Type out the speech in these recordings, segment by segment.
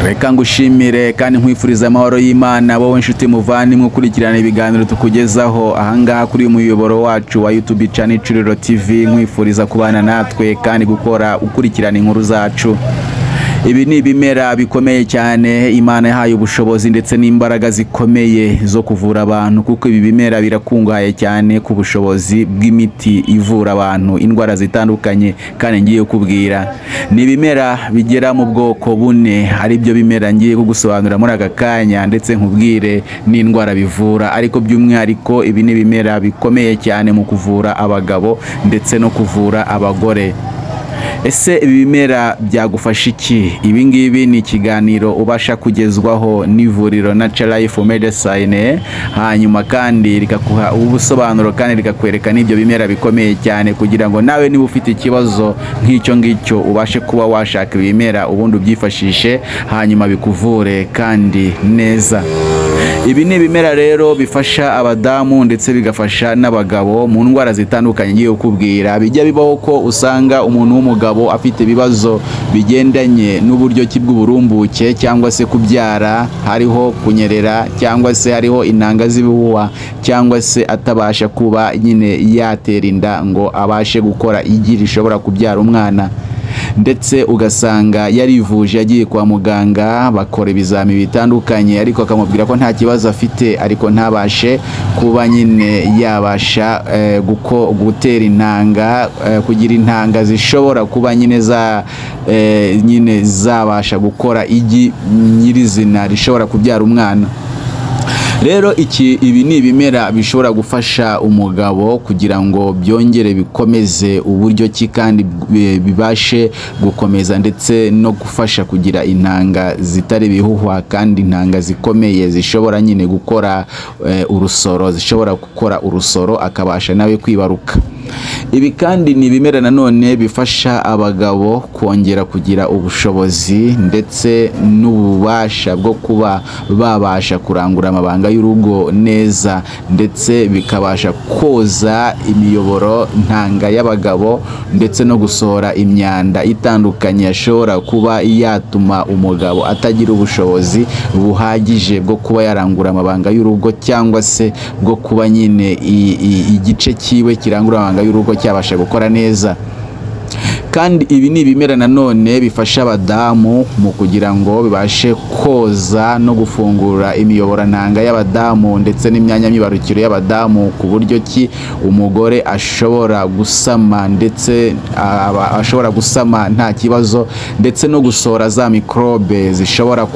Reka ngushimire kandi nkwifuriza amahoro y'Imana wowe nshuti muvandimwe ukurikirana ibiganiro tukugezaho ahangaha kuri uyu muyoboro wacu wa YouTube channel Icuriro TV, nkwifuriza kubana natwe kandi gukora ukurikirana inkuru zacu. Ibi ni ibimera bikomeye cyane Imana yahaye ubushobozi ndetse n'imbaraga zikomeye zo kuvura abantu, kuko ibi bimera birakungahaye cyane ku bushobozi bw'imiti ivura abantu indwara zitandukanye. Kandi ngiye kubwira ni ibimera bigera mu bwoko bune, ari byo bimera ngiye kugusobanurira muri aka kanya ndetse nkubwire n'indwara bivura. Ariko by'umwihariko ibi ni ibimera bikomeye cyane mu kuvura abagabo ndetse no kuvura abagore. Ese ibi bimera byagufasha iki? Ibi ngibi ni ikiganiro ubasha kugezwaho n'ivuriro Natural Life Medicine, hanyuma kandi rikakuha ubusobanuro kandi rikakwereka n'ibyo bimera bikomeye cyane, kugira ngo nawe niba ufite ikibazo nk'icyo ngicyo ubashe kuba washaka ibimera ubundi ubyifashishe hanyuma bikuvure kandi neza. Ibi ni ibimera rero bifasha abadamu ndetse bigafasha n'abagabo mu ndwara zitandukanye ngiye kukubwira. Bijya bibaho ko usanga umuntu w'umugabo afite ibibazo bigendanye n'uburyo ki bw'uburumbuke cyangwa se kubyara, hariho kunyerera cyangwa se hariho intanga z'ibihuha cyangwa se atabasha kuba nyine yatera inda ngo abashe gukora igi rishobora kubyara umwana, ndetse ugasanga yarivuje yagiye kwa muganga bakora ibizami bitandukanye ariko akamubwira ko nta kibazo afite, ariko ntabashe kuba nyine yabasha gutera intanga, kugira intanga zishobora kuba nyine za nyine zabasha gukora igi nyirizina rishobora kubyara umwana. Rero ibi ni ibimera bishobora gufasha umugabo kugira ngo byongere bikomeze uburyo ki kandi bibashe gukomeza ndetse no gufasha kugira intanga zitari bihuhwa kandi intanga zikomeye zishobora nyine gukora urusoro, zishobora gukora urusoro akabasha nawe kwibaruka. Ibi kandi ni ibimera nanone bifasha abagabo kongera kugira ubushobozi ndetse n'ububasha bwo kuba babasha kurangura amabanga y'urugo neza, ndetse bikabasha koza imiyoboro ntanga y'abagabo ndetse no gusohora imyanda itandukanye yashobora kuba yatuma umugabo atagira ubushobozi buhagije bwo kuba yarangura amabanga y'urugo cyangwa se bwo kuba nyine igice cyiwe kirangura amabanga y'urugo cyabasha gukora neza. Kandi ibi ni ibimera nanone bifasha abadamu mu kugira ngo bibashe koza no gufungura imiyoborantanga y'abadamu ndetse n'imyanya myibarukiro y'abadamu, ku buryo ki umugore ashobora gusama ndetse ashobora gusama nta kibazo, ndetse no gusohora za mikrobe zishobora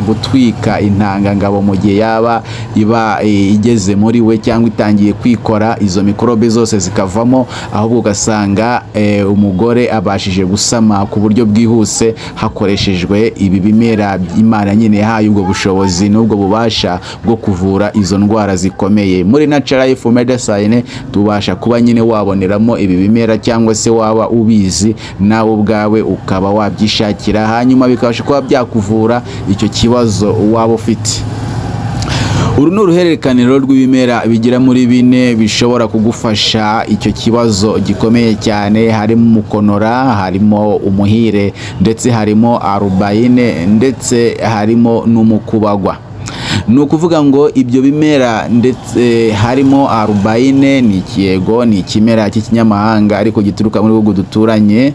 gutwika intangangabo mu gihe yaba iba igeze muri we cyangwa itangiye kwikora, izo mikrobe zose zikavamo, ahubwo ugasanga umugore abashije gusama ku buryo bwihuse hakoreshejwe ibi bimera Imana nyine yahaye ubwo bushobozi n'ubwo bubasha bwo kuvura izo ndwara zikomeye. Muri Natural Life Medicine tubasha kuba nyine waboneramo ibi bimera cyangwa se waba ubizi nawe ubwawe ukaba wabyishakira, hanyuma bikabasha kuba byakuvura icyo kibazo waba ufite. Uru ni uruhererekaniro rw'ibimera bigera muri bine bishobora kugufasha icyo kibazo gikomeye cyane. Harimo umukonora, harimo umuhire, ndetse harimo arubayine, ndetse harimo n'umukubagwa. Ni ukuvuga ngo ibyo bimera ndetse harimo arubayine ni ikiyego, ni ikimera cy'ikinyamahanga ariko gituruka muri bihugu duturanye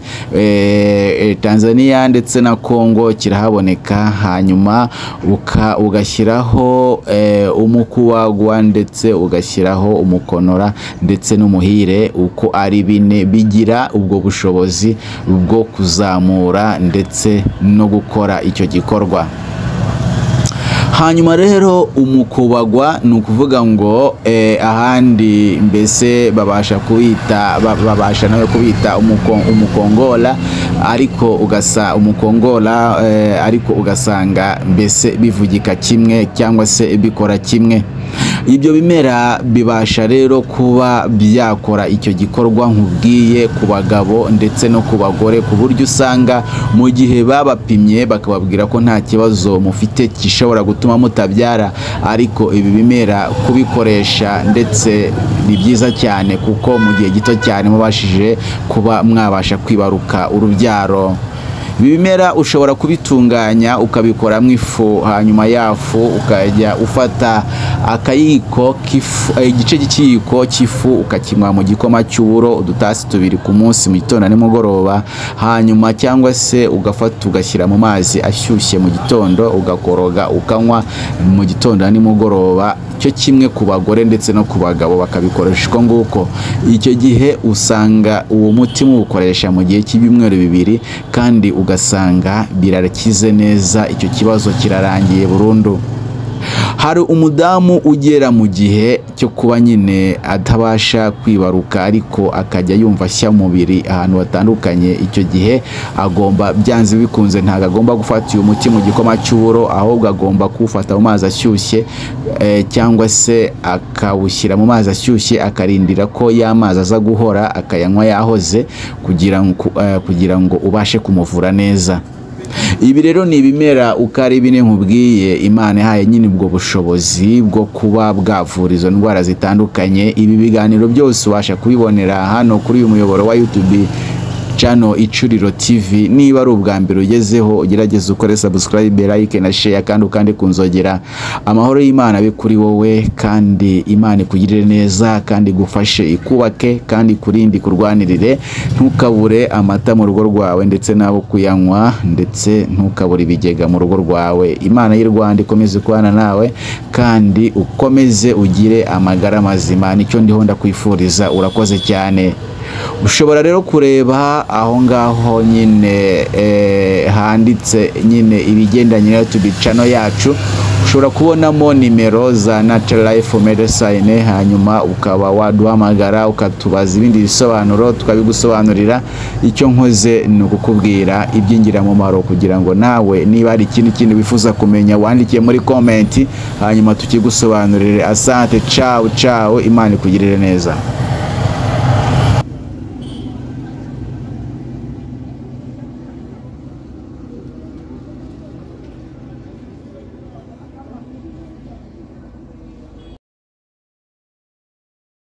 Tanzania ndetse na Kongo kirahaboneka. Hanyuma ugashyiraho umukubagwa ndetse ugashyiraho umukonora ndetse n'umuhire, uko ari bine bigira ubwo bushobozi bwo kuzamura ndetse no gukora icyo gikorwa. Hanyuma rero umukubagwa ni ukuvuga ngo ahandi mbese babasha kubita babasha nawe kubita umukongola, ariko ugasa umukongola ariko ugasanga mbese bivugika kimwe cyangwa se bikora kimwe. Ibyo bimera bibasha rero kuba byakora icyo gikorwa nkubwiye ku bagabo ndetse no ku bagore, ku buryo usanga mu gihe babapimye bakababwira ko nta kibazo mufite gishobora gutuma mutabyara, ariko ibi bimera kubikoresha ndetse ni byiza cyane kuko mu gihe gito cyane mubashije kuba mwabasha kwibaruka urubyaro. Ibi bimera ushobora kubitunganya ukabikoramo ifu, hanyuma yafu ukajya ufata akayiko k'ifu, igice cy'ikiyiko cy'ifu ukakinywa mu gikoma cy'uburo, udutasi 2 ku munsi mu gitondo na nimugoroba, hanyuma cyangwa se ugafata ugashyira mu mazi ashyushye mu gitondo ugakoroga ukanywa mu gitondo na nimugoroba, cyo kimwe ku bagore ndetse no ku bagabo bakabikoresha uko nguko. Icyo gihe usanga uwo muti muwukoresha mu gihe cy'ibyumweru 2 kandi ugasanga birakize neza, icyo kibazo kirarangiye burundu. Hari umudamu ugera mu gihe cyo kuba nyine atabasha kwibaruka ariko akajya yumva ashya mubiri ahantu hatandukanye. Icyo gihe agomba byanze bikunze ntabwo agomba gufata uyu muti mu gikoma cy'uburo, ahubwo agomba kuwufata mu mazi ashyushye, cyangwa se akawushyira mu mazi ashyushye akarindira ko ya mazi aza guhora akayanywa yahoze kugira ngo ubashe kumuvura neza. Ibi rero ni ibimera uko ari bine nkubwiye Imana ihaye nyine ubwo bushobozi bwo kuba bwavura izo ndwara zitandukanye. Ibi biganiro byose ubasha kubibonera hano kuri uyu muyoboro wa YouTube channel Icuriro TV. Niba ari ubwa mbere ugezeho, ugerageze ukore subscribe, like na share, kandi ukande kunzogera. Amahoro y'Imana abe kuri wowe, kandi Imana ikugirire neza, kandi igufashe, ikubake, kandi ikurinde, ikurwanirire. Ntukabure amata mu rugo rwawe ndetse n'abo kuyanywa, ndetse ntukabure ibigega mu rugo rwawe. Imana y'u Rwanda ikomeze kubana nawe, kandi ukomeze ugire amagara mazima. Nicyo ndiho ndakwifuriza. Urakoze cyane. Ushobora rero kureba aho ngaho nyine handitse nyine ibigendanye na YouTube channel yacu, ushobora kubonamo nimero za Natural Life Medicine, hanyuma ukaba waduhamagara ukatubaza ibindi bisobanuro tukabigusobanurira. Icyo nkoze ni ukukubwira iby'ingirakamaro kugira ngo nawe niba hari ikindi kintu wifuza kumenya wandikiye muri comment, hanyuma tukigusobanurire. Asante, ciao ciao, Imana ikugirire neza.